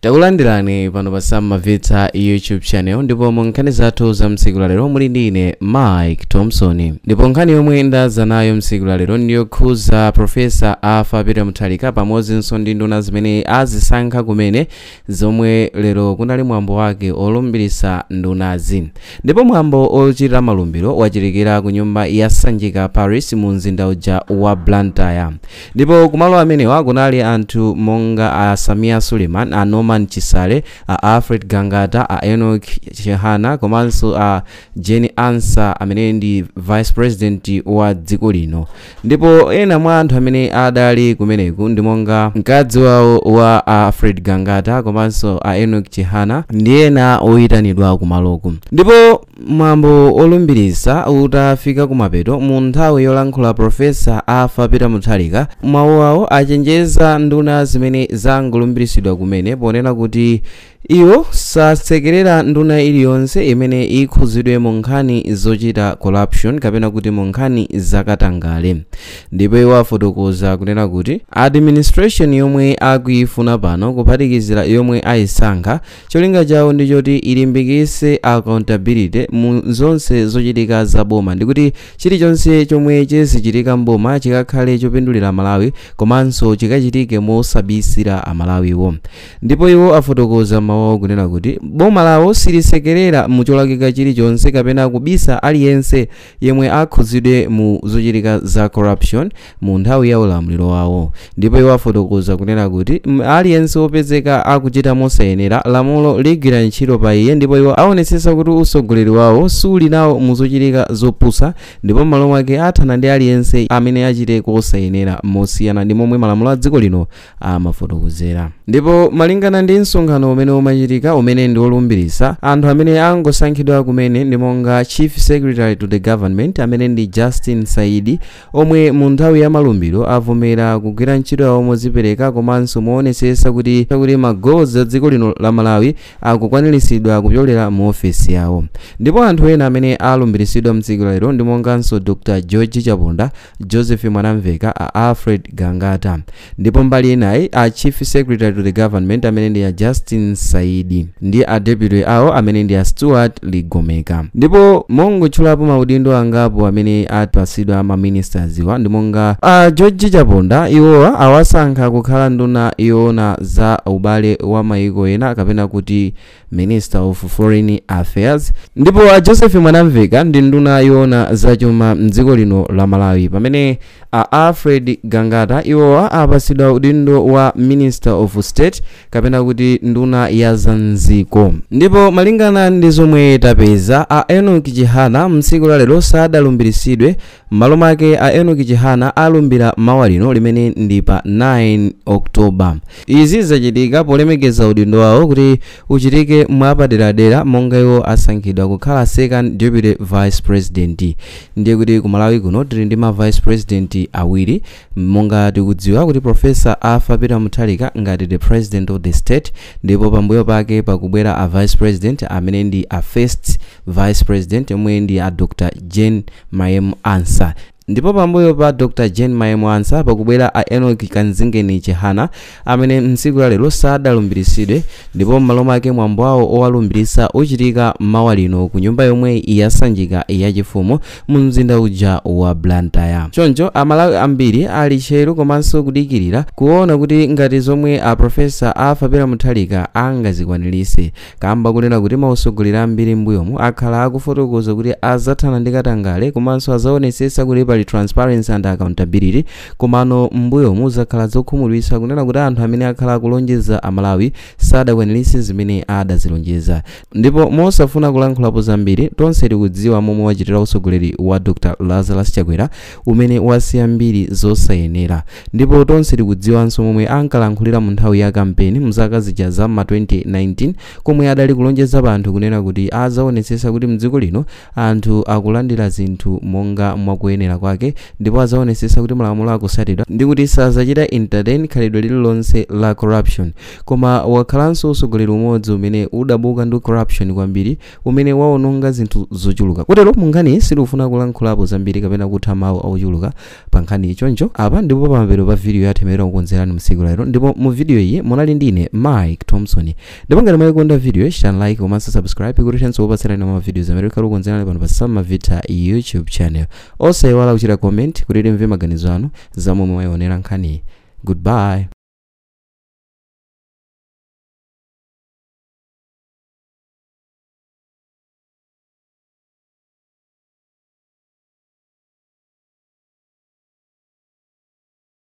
Takulandirani pano pa Sam Mavita YouTube channel, ndipo mu nkhani zathu za mtsiku la lero muli ndi ine Mike Thompson. Ndipo nkhani yomwe ndadza nayo mtsiku la lero ndiyokhuza Professor Arthur Peter Mutharika pamodzinso ndi nduna zimene azisankha kumene, zomwe lero kunali mwambo wake olumbirisa ndunazi. Ndipo mwambo ochitira malumbiro wachitikira ku nyumba ya Sanjika Palace mu mzinda uja wa Blantyre. Ndipo kumalo amenewa kunali anthu monga a Samia Suleiman, a Norman Chisale, a Alfred Gangata, a Enoch Chihana komanso a Jane Ansah amene ndi vice president wa dziko lino. Ndipo ena mwa anthu amene adali kumeneku ndi monga mkazi wawo wa Alfred Gangata komanso a Enoch Chihana ndi ena oyitanidwa kumaloku. Ndipo mwambo olumbirisa utafika kumapeto, mu nthawi yolankhula Professor Arthur Peter Mutharika, mawu awo achenjeza nduna zimene zangolumbiritsidwa kumene ponena kuti iwo sasekerera nduna iliyonse imene ikhuzidwe mu nkhani zochita corruption kapena kuti mu nkhani zakatangale. Ndipo iwo afotokoza kunena kuti administration yomwe akuyifuna pano, kuphatikizira yomwe ayisankha, cholinga chawo ndi choti ilimbikitse accountability mu zonse zochitika za boma, ndikuti chilichonse chomwe chizichitika mboma chikakhale chopindulira Malawi komanso chikachitike mosabisira Amalawiwo. Ndipo iwo afotokoza mawu kunena kuti boma lawo silisekerera mu cholakwika chilichonse kapena kubisa aliyense yemwe akhuzidwe mu zochitika za corruption mu nthawi ya ulamuliro wawo. Ndipo iwo afotokoza kunena kuti aliyense wopezeka akuchita mosayenera, lamulo ligwira ntchito pa iye, ndipo iwo aonetsetsa kuti usogoleri wawo suli nawo mu zochitika zopusa, ndipo m'malo mwake athana ndi aliyense amene achite kosayenera mosiyana ndi momwe malamulo a dziko lino amafotokozera. Ndipo malingana ndi msonkhano umene umachitika, umene ndi wolumbirisa anthu amene angosankhidwa kumene, ndi monga Chief Secretary to the Government amene ndi Justin Saidi, omwe mu nthawi ya malumbiro avomera kugwira ntchito yawo mozipereka komanso moonetsetsa kuti ma goals a dziko lino la Malawi akukwaniritsidwa kupyolera mu ofesi yawo. Ndipo anthu ena amene alumbiritsidwa mdziko lero ndi monganso Dr George Chaponda, Joseph Mwanamveka, a Alfred Gangata. Ndipo mbali inayi, a Chief Secretary to the Government amene ndi a Justin Saidi ndi a deputy awo amene ndi a Stuart Ligomeka. Ndipo mongotchulapo maudindo angapo amene apatsidwa ma ministers wa, ndi monga a George Chaponda, iwowa awasankha kukhala nduna yoona za ubale wa maiko ena kapena kuti Minister of Foreign Affairs, ndipo a Joseph Mwanamveka ndi nduna yoona zachuma mdziko lino la Malawi, pamene a Alfred Gangata iwowa apatsidwa udindo wa Minister of State kapena kuti nduna ya zamdziko. Ndipo malingana ndi zomwe tapeza, a Enoch Chihana mtsiku la lero sadalumbiritsidwe. M'malo mwake a Enoch Chihana alumbira mawa lino limene ndi pa 9 October. Izi zachitika polemekeza udindo wawo kuti uchitike mwapaderadera, monga iwo asankhidwa kukhala second deputy vice president. Ndiye kuti ku Malawi kuno tili ndi ma vice president awiri, monga tikudziwa kuti Professor Arthur Peter Mutharika ngati the president of the state, ndipo pambuyo pake pakubwera a vice president amene ndi a first vice president omwe ndi a Dr Jane Mayemu Ansah. Ndipo pambuyo pa Dr Jane Mayemu Ansah pakubwera a Enoch Kanzingeni Chihana amene mtsiku la lero sadalumbiritsidwe, ndipo m'malo mwake mwambo wawo owalumbirisa uchitika mawa lino ku nyumba yomwe yasanjika yachifumu mu mzinda uja wa Blantyre. Choncho Amalawi ambiri ali tcheru komanso kudikirira kuona kuti ngati zomwe a Professor Arthur Peter Mutharika angazikwanirise, kamba kunena kuti mausogoleri ambiri m'mbuyomu akhala akufotokoza kuti azathana ndi katangale komanso azaonetsetsa kuti pali transparency and accountability, komano m'mbuyomu zakhala zokhumudwitsa kunena kuti anthu amene akhala akulonjeza Amalawi sadakwaniritse zimene adazilonjeza. Ndipo mosafuna kulankhulapo zambiri, tonse tikudziwa momwe wachitira usogoleri wa Dr Lazarus Chakwera umene wasiya mbiri zosayenera, ndipo tonse tikudziwanso momwe ankalankhulira mu nthawi ya kampeni mzaka zija za ma 2019, komwe adali kulonjeza anthu kunena kuti azaonetsetsa kuti mdziko lino anthu akulandira zinthu monga mwakuyenera. kwake, ndipo azaonesesa kuti malamulo akusatidwa ndi kuti sazachita entertain khalidwe lililonse la corruption. Koma wakhalanso usogoleri umodzi umene udabuka ndi corruption kwambiri, umene waononga zinthu zochuluka. Kotero munkhani sitikufuna kulankhulapo zambiri kapena kutha mawu ochuluka pa nkhani. Choncho apa ndipo pamapeto pa video yathu imene takukonzerani msiku lero, ndipo mu video iyi munali ndine Mike Thompson. Ndipo ngati mwayikonda video, chitani like komanso subscribe kuti thenso kupatsirani ma videos amene tikhala kukonzerani pano pa Samavita YouTube channel. Osayiwala kuchita comment kuti timve maganizo anu za momwe mwayionera nkhaniyi. Goodbye.